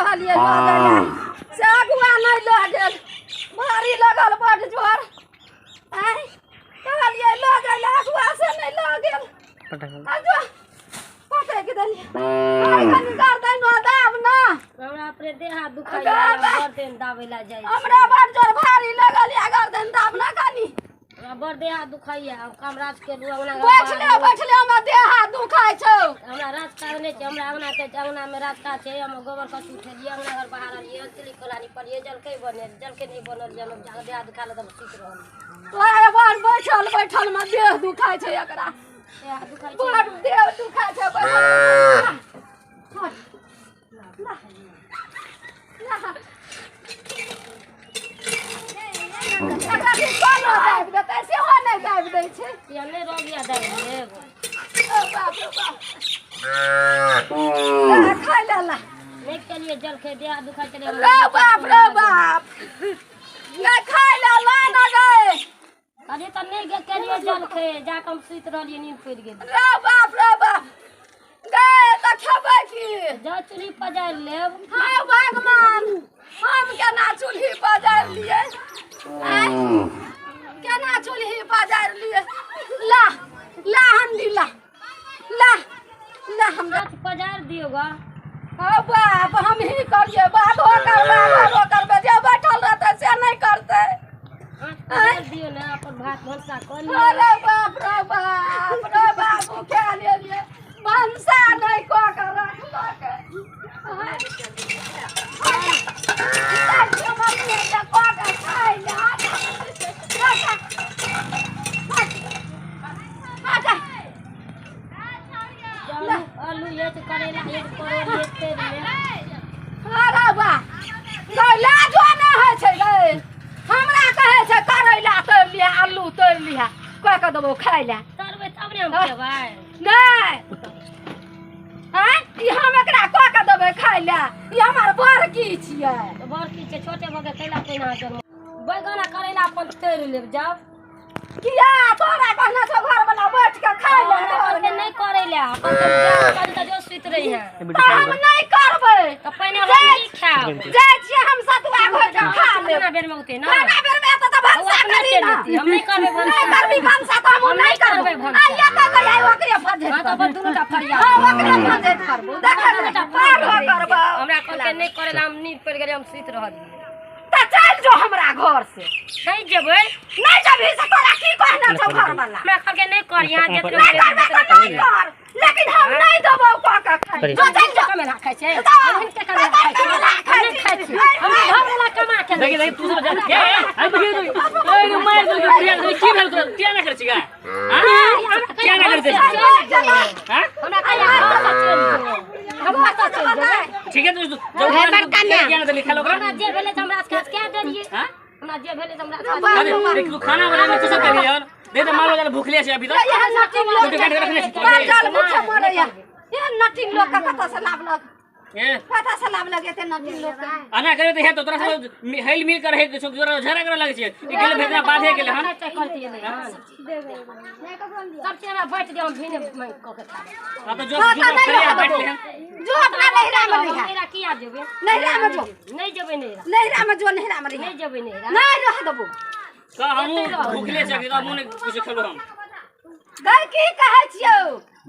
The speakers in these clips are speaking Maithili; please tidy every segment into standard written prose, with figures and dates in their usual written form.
कहलियै लऽ जाइ लए से अगुआ नहि लऽ गेल भारी लगल बड्ड जोर आँय कहलियै लऽ जाइ लए अगुआ से नहि लऽ गेल आ जो पटकि देलियै आइ कनि गर्दनो दाब ना हमरा अपने देह हाथ दुखाइया गर्दन दाबै लए जाइ छी। हमरा बड्ड जोर भारी लगल या गर्दन दाब ना कनि हमरा बड़ देह हाथ दुखाइया हम काम राज के लू अंगना बैठले बैठले हमरा देह हाथ दुखाइ छौ हमरा राज काज नहि छै हमरा अंगना के अंगना में राज काज छै हम गोबर कछु उठेलियै अंगना घर बहारलियै चुल्ही कोलानी पड़ियै जलखै बने जलखै नहि बनल जे हम देह हाथ दुखा तऽ सुति रहल तोरा बड़ बैठल बैठल मे देह दुखाइ छै एकरा देह हाथ दुखाइ छै बड़ देह दुखाइ छै बैठल बैठल। ला, ला। एकरा भी कोनो दाबि देतै सेहो नहि दाबि दै छै या नहि रोगिया दाबि देब ओ बाप रे बाप ला, खाइ ले ला नहि केलियै जलखै देह हाथ दुखाइ छलै रे बाप रे बाप नहि खाइ ले ला ना गए अरे तऽ नहि केलियै जलखै जाकऽ हम सुति रहलियै नींद पड़ि गेल रे बाप रे बाप गए तऽ खेबै की जा चूल्ही पजारि लेब हाय भगवान हम केना चूल्ही पजारि लियै आँय? केना चूल्ही पजारि लियै ला ला हंडी ला ला ला हमरा हाथ पजारि दियौ गा हौ बाप हम ही करियै बाबो करबै बाबो करबै जे बैठल रहतै से नहि करतै हाथ पजारि दियौ ने अपन भात भनसा कऽ लियौ अरे बाप रे बाप रे बाबू खा लेलियै भनसा नहि कऽ के रखलक आलू आलू ये करेला ये परोड़ ये तैर ले अरे बा गै लाजो नहि होइ छै गै हमरा कहै छै करैला तोड़ि लिहा आलू तोड़ि लिहा कऽ कऽ देबौ खाइ लए तरबै तब ने हम खेबै नहि आँय ई हम एकरा कऽ कऽ देबै खाइ लए ई हमर बड़की छियै तऽ बड़ की छै छोटे भऽ के कैला पहिने अहाँ जन्म बैगन आ करैला अपन तैर लेब जाउ किया तोरा कहने छौ घर वाला बैठ के खाइ ले हमरा कहलकै नहि करै लए अपन तऽ जाउ करी तऽ जो सुति रही है तऽ हम नहि करबै तऽ पहिने हम नहि खायब जाइ छियै हम सतुआ घोरि के खा लेब खाना बेर में उठे ना खाना बेर में एतऽ तऽ ओ भनसा अपने करी चलि ना जेती हम नहि करबै नहि भनसा करबी भनसा तऽ हम नहि करबै करबै भनसा। आइए तऽ कहिया ओकरे फजैत हाँ तऽ अपन दुनू टा फरिया हँ ओकरे फजैत करबो देखै पार करबौ हमरा कहलकै नहि करै लए हम नींद पड़ि गेलै हम सुति रहलियै तऽ चलि जो हमरा घर से नहि जेबै नहि जेबही से तोरा की कहने छौ घर वाला हमरा कहलकै नहि कर यहाँ जेतै नहि करबै तऽ नहि कर लेकिन हम नहि देबौ कऽ के खाइ जो चलि जो कमेला खाइ छै तऽ हम हिनके कमेला खाइ छै हम नहि खाइ छी हम घर वाला कमा के देखी देखी तू सब जा ए ए देखी देखी ए मार देलकै बुढ़िया के की भेल तोरा किया ना करै छी गा हां किया ना करै छी हां हमरा कहिया घर से चलि जो हम कतऽ चलि जेबै ठीक है तू जब किया ना देली खेलो ओकरा हमरा जे भेलै से हमरा काज कए देलियै हां हमरा जे भेलै से हमरा काज अरे देख तू खाना बनाने में तू सब करी यार दे दे मारो जरा भूखले छै अभी तक एहन नटिंग लोक रोटी काटि के रखने छी माल जाल भूखे मरैया एहन नटिंग लोक के कतऽ से लाबलक ए कतऽ से लाबलक एते नटिंग लोक के अना करे तो है तो तोरा सब हेल मिल कर है तो जोरा झगड़ा करे लगे छै ई गेल भेजना बाधे गेल हन करतियै नहि हन सब चीज हमरा बाँटि दिअ हम भिने माँगि कऽ के खा लेब। हां तो जो हाँ, जो तऽ नहि फरिया रहऽ बैठ देबौ। ले हन जो अपना नैहरा में हम रहिहा नैहरा किया जेबै नैहरा में जो नहि जेबै नैहरा नैहरा में जो नैहरा में रहिहा नहि जेबै नैहरा नहि रह देबौ का हमू भूखले छै अभी तो हमू ने कुछ खेलो हम गै की कहै छियौ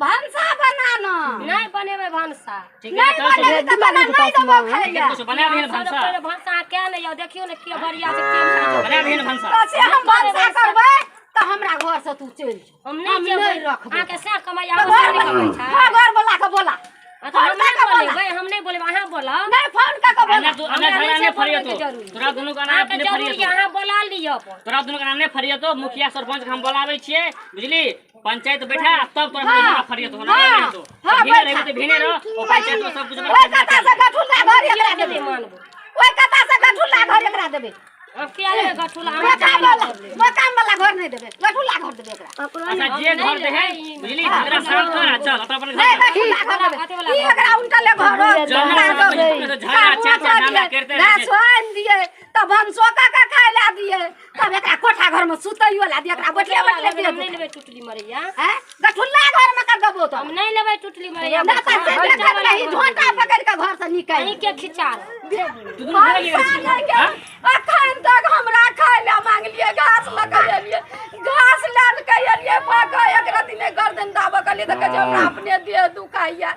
भनसा बनाना नहि बनेबै भनसा ठीक है नहि तो चल बनेबै तऽ तोरा नहि देबौ खाइ ठीक है लए कुछ बना दिहन सबसँ भनसा पहिले भनसा अहाँ किया नहि आउ देखियौ ने के बढ़िया छै के खाइ छै बना दिहन भनसा तऽ से हम भनसा करबै तऽ हमरा घर से तू चलि जो हम नहि जेबै नहि रखबै। अहाँके सएह कमाइ तऽ अहाँ घर नहि कमाइ छै हाँ घर वाला के बोला हाँ, तऽ हम फोन नहि कऽ के बोला बोलेबै हम नहि बोलेबै अहाँ बोलब नहि फोन कऽ के बोला अना तू अना झगड़ा नहीं फरिया तो तोरा दुनू का अना अहाँके नहीं फरिया जरूरी तो अहाँ बोला लिअ अपन तोरा दुनू का अना नहीं फरिया तो मुखिया सरपंच के हम बोलाबै छियै बुझली पंचायत बैठा तब तोरा दुनू का फरिया तो होना नहीं तो हाँ, भीने बैठा। रहबे तो भीने रह ओ पंचायत में सब कुछ ओहि कता से गठुल्ला घर एकरा नहि देबै मानबो ओहि कता से गठुल्ला घर एकरा देबै हम किया लेबै गठुला हम मकान वाला मकान वाला घर नहि देबै गठुल्ला घर देबै एकरा अच्छा जे घर दे है बुझली झगड़ा शांत कर आ चल अपन अपन घर नहि चल। गठुल्ला घर देबै ई एकरा उनटले घर झगड़ा झगड़ा चाचा नाना करते रहै छै। घास आनि दियै तब भनसो कऽ के खाय लए दियै तब एकरा कोठा घर में सुतैयो लए दियै एकरा बैठले बैठले हम दियै नहि लेबै टुटली मरैया हैं गठुल्ला घर में कर देबो तो हम नहि लेबै टुटली मरैया नहि तऽ से देखत रही झोंटा पकड़ि के घर से निकालि अहीं के खिचा तू दुनू झगड़ा किया करै छी हां? अखन तक हमरा खाय लए मांगलियै, घास लऽ के एलियै, घास लए के एलियै, पका एकरा दिने गर्दन दाबऽ कहलियै तऽ कहै छै हमरा अपने देह दुखाइया।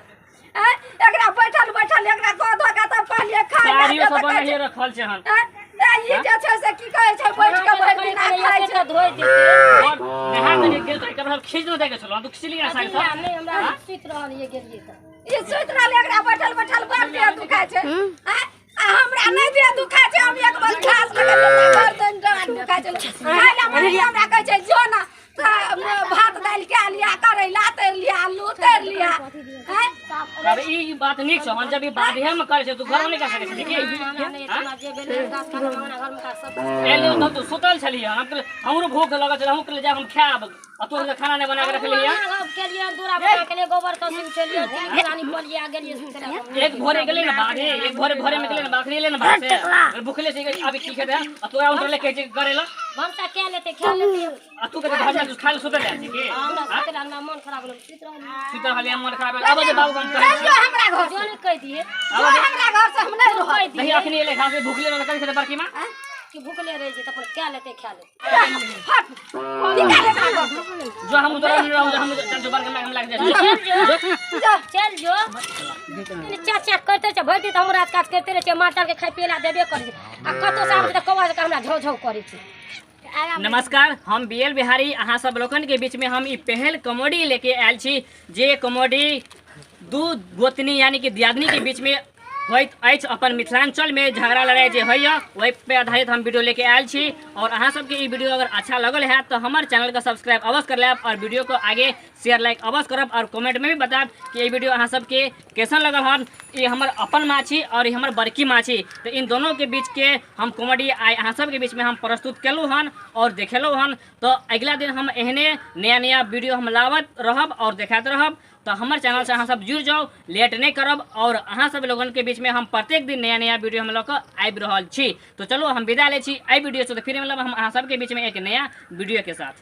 आँय, एकरा बैठल बैठल एकरा कऽ धऽ के तब कहलियै खाय लए साड़ियो दे सब तऽ कहै बनाहिए छै रखल छै हन। आँय, ई जे छै से की कहै छै बैठ के भरि दिना खाय छै। धोइ देतै और नहा के गेल तऽ कपड़ा खींच न दे के छलो, तू खींच लिया साड़ी सब। नहि, हमरा सुति रहलियै गेलियै तऽ ई सुति रहलै, एकरा बैठल बैठल बड़ देह दुखाइ छै। आँय, आ हमरा नहि देह दुखाइ छै, हम एक बार घास लऽ के गर्दन दुखाइ छै। खाय लए मांगलियै, हमरा कहै छै जो ने भात दालि कए लिया, करैला तरि लिया, आलू तरि लिया। आँय, अब ई बात नीक छौ हन, जब ई बाधे में करै छै तू घर में नहि कर सकै छी की? हमरा नहि हमरा जे भेलै घास खाना अंगना घर में का सब एलियो तब तू सुतल छलियै हन, हम कहलियै हमरो भूख लगल छलै, हम कहलियै जा हम खायब, आ तू खाना नहि बना के रखलियै। अंगना केलियै, दूरा बना केलियै, गोबर कसी उठेलियै, तिल पानी पलियै, गेलियै सुतै लए। एक भोरे गेलै ने बाधे, एक भोरे भोरे में गेलै ने बाखरी एलै ने बाध से, भूखले छै अभी की खेतै, आ तोरा उठले कहै छै करै ला भनसा कए लेतै, खा लेतै। आ तू कहै घर में खाय ले सुतल जाइ छै की? हमरा सुतै लए हमरा मन खराब होलै, सुति रहलियै। सुतल रहलियै, मन खराब भेल। आब जे बाबू हम कहै जो हमरा घर जो नहि कहि दियै, जो हमरा घर से हम नहि रहब। कहि दियै नहीं, अखनी एलै घास भूखले रहल कथी खेतै बड़की माँ? कि भूखले रहि जेतै, अपन कए लेतै खा लेतै। हट, निकाल एकरा घर से। जो हम तोरा नहीं रहू, हम चल जो बड़का माँ हम लाग जाइ। चल जो, चल जो। चा चा करते छै भरि दिन, तऽ हम राज काज करिते रहै छियै, माल जाल के खाय पियै लए देबे करै छै, आ कतौ से आबै छै तऽ कौआ जकाँ हमरा झौ झौ करै छै। नमस्कार, हम बी एल बिहारी अहाँ सब लोकन के बीच में हम ई पहल कॉमेडी लेके आयल छी, जे कॉमेडी दू गोतनी यानी कि दियादनी के बीच में होइत अछि। अपन मिथिलांचल में झगड़ा लड़ाई जे होइए ओहि पे आधारित हम वीडियो लेके आयल छी। और अहाँ सबके ई वीडियो अगर अच्छा लगल है तो हमार चैनल के सब्सक्राइब अवश्य कर लेब और वीडियो को आगे शेयर लाइक अवश्य करब और कमेंट में भी बताब कि ई वीडियो अहाँ सबके कैसन लगल हन। ई हमर अपन माँ छी और ई हमर बड़की माँ छी, तो इन दोनों के बीच के हम कॉमेडी आइ अहाँ सबके बीच में हम प्रस्तुत केलहुँ हन और देखेलहुँ हन। तो अगिला दिन हम एहने नया नया वीडियो हम लाबत रहब और देखाइत रहब। तो हमार चैनल से अहाँ सब जुड़ जाओ, लेट नहीं करब और अहाँ सब लोगन के बीच में हम प्रत्येक दिन नया नया वीडियो हम लऽ कऽ आबि रहल छी। तो चलो हम विदा लै छी एहि वीडियो से, तो फिर मिलब हम अहाँ सबके बीच में एक नया वीडियो के साथ।